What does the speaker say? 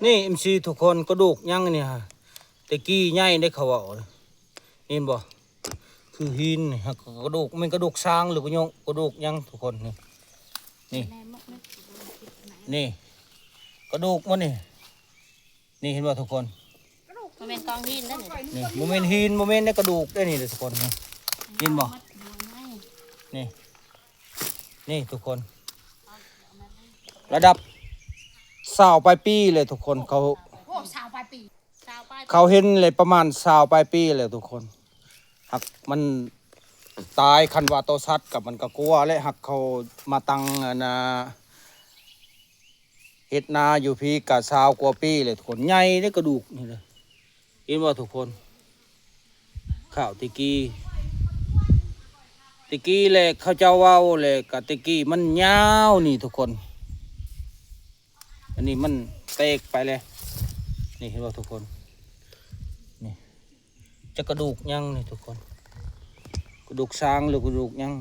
ນີ້ ເອັມຊີ ທຸກຄົນ ກະດູກຫຍັງນີ້ຫະ ແຕ່ກີ້ໃຫຍ່ເດ້ເຂົາເວົ້າ ເຫັນບໍ່? ຄືຫີນນີ້ຫະ ກະດູກ ແມ່ນກະດູກຊ້າງ ຫຼືກະໂຍກ ກະດູກຫຍັງທຸກຄົນ ນີ້ ນີ້ ນີ້ ກະດູກມັນນີ້ ນີ້ເຫັນບໍ່ທຸກຄົນ? ບໍ່ແມ່ນກອງຫີນເດ້ນີ້ ນີ້ ບໍ່ແມ່ນຫີນ ບໍ່ແມ່ນໃນກະດູກເດ້ນີ້ທຸກຄົນ ນີ້ ເຫັນບໍ່? ນີ້ ນີ້ທຸກຄົນ ລະດັບຊາວປາຍປີແຫຼະທຸກຄົນ ເຂົາ ໂອ້ ຊາວປາຍປີ ຊາວປາຍ ເຂົາເຫັນແຫຼະປະມານຊາວປາຍປີແຫຼະທຸກຄົນ ຫາກມັນຕາຍ ຄັນວ່າໂຕສັດກະມັນກະກົວແຫຼະ ຫາກເຂົາມາຕັ້ງອັນນ່າ ເຮັດນາຢູ່ພີ້ກະຊາວກວ່າປີແຫຼະທຸກຄົນ ໃຫຍ່ເດ້ກະດູກນີ້ເດ້ ເຫັນບໍ່ທຸກຄົນ? ຂ້າວແຕ່ກີ້ ແຕ່ກີ້ແຫຼະ ເຂົາເຈົ້າເວົ້າແຫຼະ ກະແຕ່ກີ້ມັນຍາວນີ້ທຸກຄົນ ອັນນີ້ມັນແຕກໄປແລ້ວ ນີ້ເຫັນບໍ່ທຸກຄົນ? ນີ້ ຈັກກະດູກຫຍັງນີ້ທຸກຄົນ ກະດູກຊ້າງ ຫຼືກະດູກຫຍັງ